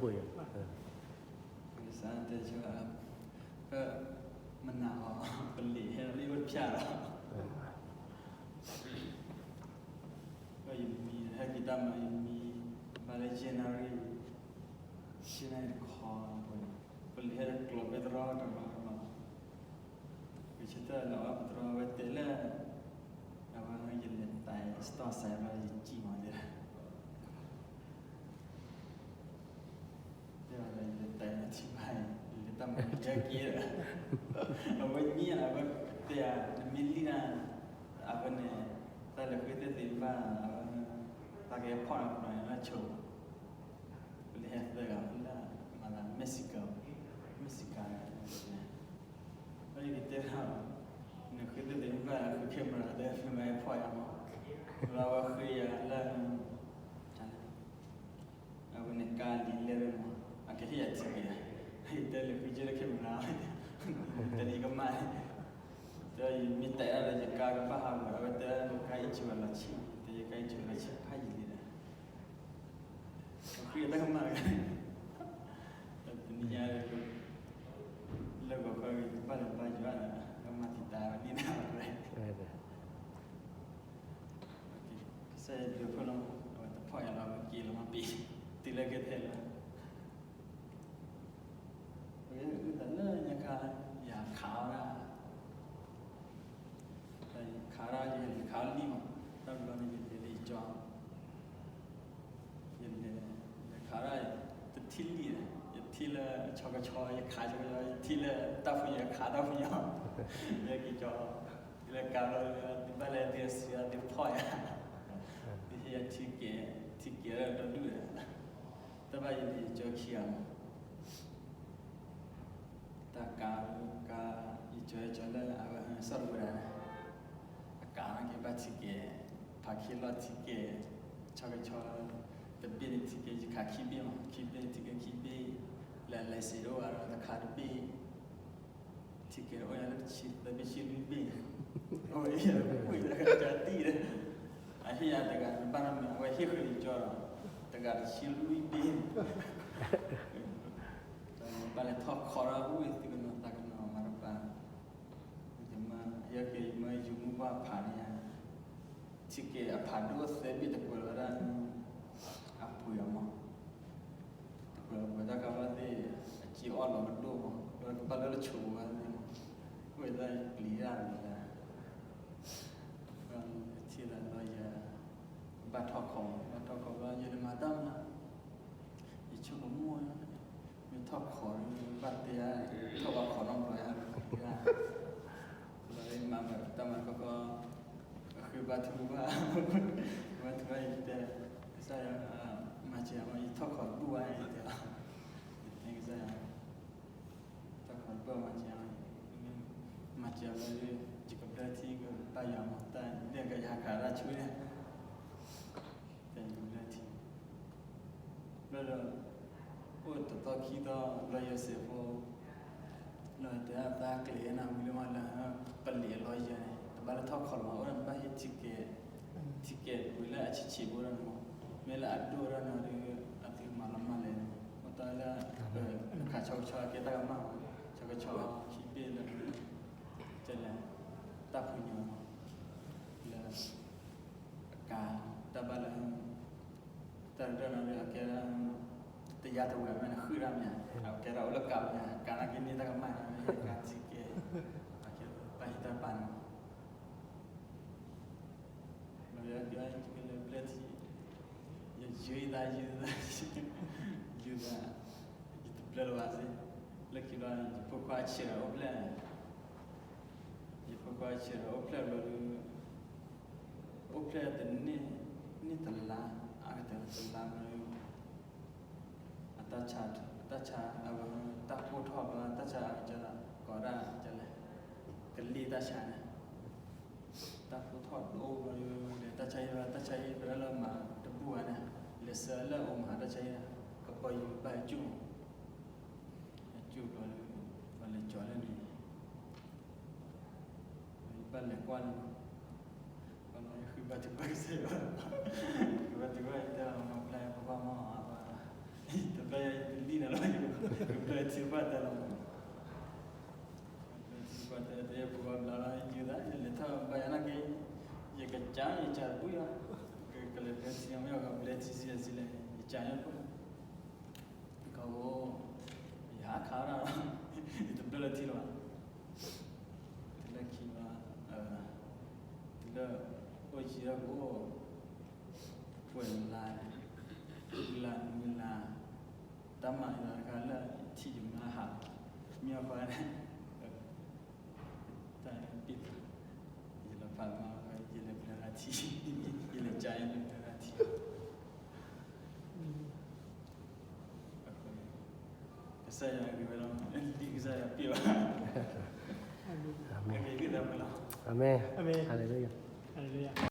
ကစၢ်တဲဆၢ, မနၤအီၤ, ပလံာ်ဟဲလီၤလၢအိၣ်တဖျၢၣ်လီၤ. ယမံဟဲက့ၤတၢ်မၤ ယမံဘၣ်လၢ January, January တခီ, ပလံာ်ဟဲလီၤကျိၤဖဲတရီတရီတရီ, ပဆၢထၢၣ်လီၤအီၣ်ပတရီ အဝဲတဲလၢ အဝဲယလဲၤတၢ် store စဲးလီၤ ယစံၣ်မးတဲ တဲဝဲဒၣ် ယလဲၤတၢ်ထံၣ်ဘၣ်အံၤ ယလဲၤတၢ်မၤယဲက့ၤဒီး အဝဲန့ၣ် အဝဲတဲဧါ နမ့ၢ်လံၣ်နၤ အဝဲန့ၣ် တၢ်လဲၤဃုသ့ၣ်သ့ၣ်တဖၣ် အဝဲ သးကဟဲဖီၣ်နၤပှၤန့ၣ်လၢဆိ ပလဲၤဟဲသၢဂၤလၢ မၤသး Mexico, Mexico န့ၣ် လၢယကတဲဒၣ် နဃုသ့ၣ်သ့ၣ်တဖၣ် ဃု camera လၢ ဖဲမၤဟဲဖီၣ်ယၤမး လၢအဝဲဃုယၤလၢ အဝဲန့ၣ်ကါလံာ်လဲၢ်ဝဲမး အကဟ့ၣ်ယၤထံက့ၤ ယတဲလၢဃုက့လၢ camera တဲလၢယကမၣ်န့ၣ် တဲယမ့ၢ်တဲဒၣ်လၢယကါကဘၣ်ဟးဂီၤ အဝဲတဲကါ အံၣ်စၢၤဝဲလီၤဆံၣ် တဲယကါ အံၣ်စၢၤဝဲလီၤဆံၣ် ဖးယံာ်လံဒီး ဃုတၢ်ကမၣ် တနံၤညါ လၢဂီၤခီဂ့ၤ ဘၣ်လၢဘၣ်ယွၤဒီး ကမၤတံာ်တာ်ဝဲဒ်န့ၣ် ကစၢ်ယွၤဒုးဖိလီၤ အဝဲတဖီၣ်ယၤလီၤ အဝဲက့ၤလီၤမးပ့ၤ တုၤလၢကထဲလီၤ အဝဲအုၣ်သးလၢညါခါ ယခးဝဲဒၣ် ခးဝဲဒၣ် ယလဲၤခးလံမး တၢ်ဘျီန့ၣ် ယလဲၤလၢယကၠီ ယလဲၤ ယခးဒၣ် တထံၣ်လံဒီး ယထံၣ်လၢဆီကဆီ ယခးဆီကဆီ ယထံၣ်လၢတၢ်ဖုညါ ယခးတၢ်ဖုညါ ယက့ၤကၠီ ယလဲၤကးဘျီ ဒုးဘၣ်လဲၣ် ဒုးအစံး ဒုးဖီၣ်ယၤ ဒုးဟ့ၣ်ယၤထံကဲး ထံကဲးလၢတဒူၣ်ဒီး တဘၣ်ယၤန့ၣ် ယကၠီခံဂၤမး တၢ်ကး ကး ယကၠီ ယကၠီလၢအဝဲ စီၤတဝဲဒၣ်န့ၣ် အကးန့ၣ်က့ၤဘၣ်ထံကဲး ဖးခံလီၢ်ထံကဲး ဆီကဆီ တဘ့ၣ်န့ၣ်ထံကဲး ယခးခံဘ့ၣ်မး ခံဘ့ၣ်ထံကဲးခံဘ့ၣ် လဲၤလဲၤစ့းတအိၣ်ဘၣ်ဒီးတခါတဘ့ၣ် ထံကဲးအိၣ်ယၤလၢတဆံသၢဘ့ၣ်ဆံလွံၢ်ဘ့ၣ်န့ၣ် အဝဲဟ့ၣ်ယၤတပှ့ၤလၢကတၢၢ်တံၢ်ဒီး အဟ့ၣ်ယၤတဂၤတဘၣ်နီတမံၤ အဝဲဟ့ၣ်ဃုာ်ယကၠီဒီး တဂၤတဆံလွံၢ်ဘ့ၣ်န့ၣ် ဘၣ်လဲၤထီၣ်ခီထီၣ်ဝံၤ သုကနီၤသးကနီၤမၤတဘၣ် ယမၤ ယက့ၤမၤယမူဘၣ်ဖးန့ၣ်ယါ ထံကဲးအဖးဒိၣ်သၢဘ့ၣ်တကွဲးလီၤဒၣ် အပှ့ၤအီၤမး တကွဲးလီၤပှဲၤတၢ်ကဘၣ်သ့ၣ် အစ့အီၣ်လီၤကဒိၣ်မး လၢကဘၣ်လၢလၢဆိးဝဲသ့ၣ်မး ဝဲသ့ၣ်ပျံၤတၢ်ဝဲဒၣ် ထံၣ်လၢလီၤယၤ ဘၣ်ထီၣ်ခီ ဘၣ်ထီၣ်ခီဘျီ ယတမၤတၢ်မၤ ယဆိကမိၣ် မ့ၢ်ထီၣ်ခီ ဘၣ်တဲ ထီၣ်ဘၣ်ခီနီတဘျီယါ လီၤမၤမၤတၢ်မၤခီခီ အဃ့ဘါထုကဖၣ် ဘါထုကဖၣ်ယတဲ ကစၢ်ယွၤ မၤစၢၤယၤ ယထီၣ်ခီတဘူၣ်ဘၣ် ယတဲလီၤ ယတဲကစၢ်ယွၤ ထီၣ်ခီတဘူၣ်မၤစၢၤယၤ မၤစၢၤလၢ ယကဘျၢထံကဘၣ်ယွၤမၤတၢ် ဒ်ကယၤခးတၢ်ဆူန့ၣ် တၢ်ယကဘျၢထံ ဘျီဒီး အိၣ်တသီခံသီ လီၤယၤစဲးဖိ လီၤတဲအသးကျဲၤနၤဝံၤလၢမးလၢ ပလံာ်အလီၤယၤန့ၣ် တဘၣ်လၢထီၣ်ခီလီၤမး အိၣ်ဒီးနဘၣ်ဟ့ၣ်ထံကဲး ထံကဲးဝံၤလၢအဆံးဆံးဖိဒီးနမး မ့ၢ်လၢအဒိၣ်ဒီးနၤဒီး အသုမၤလီၤမၢ်လဲၣ်န့ၣ် အိၣ်တၢ်လၢ နခးဆီကဆီကဲတၢ်ကမၣ်မး ဆီကဆီခံဘ့ၣ်လၢ ကလဲၣ် တၢ်ဖုညါမး လၢ အကါ တၢ်ဘၣ်လၢ တၢ်ရၢၢ်နီၤဒီး အကဲဒၣ် တယါတဝဲမ့ၢ်နဃုဒၣ်မ့ၢ် အကဲဒၣ်အိၣ်လၢကါမ့ၢ် ကါနာ်က့န့ၢ်တၢ်ကမၣ်န့ၣ် မ့ၢ်ကါထံကဲး အကဲဘၣ်ဟံးတၢ်ပာ်န့ၣ် လၢယကဲလၢဘျၢထံ ယယုၢ်ယသး ယုၢ်သး ယုၢ်သး ယတဘျၢလၢၤဘၣ်စ့ၢ် လၢခံလီၤ ယဖိခွါဆံးဒီးအိၣ်ဖျဲၣ် ယဖိခွါဆံးဒီးအိၣ်ဖျဲၣ်ဘျီဒီး အိၣ်ဖျဲၣ်တန့ၢ် န့ၢ်တလါ အကတၢၢ်တလါဘျီဒီး အတၢ်ဆါ အတၢ်ဆါ အဝဲ တၢ်ကိၢ်ထီၣ်ဘျီ တၢ်ဆါအကစၢ် ကိးဒၣ်ကလဲၣ် ကလ့ၢ်တၢ်ဆါန့ၣ် တၢ်ကိၢ်ထီၣ်ဒိၣ်ဘျီဒီး တၢ်ဆါဟံၣ်ဘျီ တၢ်ဆါဟံၣ်ဘျီလၢမၤတဘူၣ်ဘၣ်န့ၣ် လဲၤဆှၢလၢအအိၣ်မး တၢ်ဆါဟံၣ် ကပီၤယုၢ်ဘၣ်ကၠူၣ် ကၠူၣ်ဘျီဒီး ပှၤလဲၤကၠီၤလၢန့ၣ် ဘၣ်လဲၤကွၢ်လၢၤဘၣ်, ဘၣ်လီၤ ယဃ့ဘါထုကဖၣ်ကစၢ်ယွၤ, ဃ့ဘါထုကဖၣ် ယတဲလီၤ မၤပျၢ်ယပှၤဘၣ်မီၢ်အဘၣ်, တဘျီ လံနၤလီၤ, ကဘျၢထံတပှၢ်တၢၢ်လီၤ, ကဘျၢထံတပှၢ်တၢၢ် တယဲၢ်ပူၤဘၣ်ဘျါလီၤ ယုၢ်သး ယလဲၤထီၣ်ဘၣ်ယၤနာ်က့, ယကစၢ်ယကစၢ်တဘှံးလီၤ, ကလဲၤဘျၢထံမ့ၢ်အီၤ ကဘျၢထံဆံးဆံးလဲၣ် ယကစၢ်ယဲၢ်ဖိ ကီၢ်ဧိၤ, ယဟးခးဒၣ်, ယတဘျၢလၢထံလီၤဘၣ်, တုၤလၢခံဘၣ်, တုၤလၢအိၣ်ယံၤလၢပအိၣ်, ပှဲၤလါ, လါနွံလါ, တၢ်မၤယၤတခါလၢထံယမါဟး, မ့ၢ်အဃိန့ၣ် တၢ်ပ့ၢ်, ယလီၤဖးမၤ, ယလဲၤဘျၢထံ, ယလဲၤကစၢ်ယဲၢ်ဘျၢထံ, ကစၢ်ယွၤဂ့ၤဝဲလီၤ, လံာ်ကစၢ်ယွၤပ့ၢ်ဘၣ်, အမ့ၢ်, အမ့ၢ်, ဟါလ့လူယၤ, ဟါလ့လူယၤ.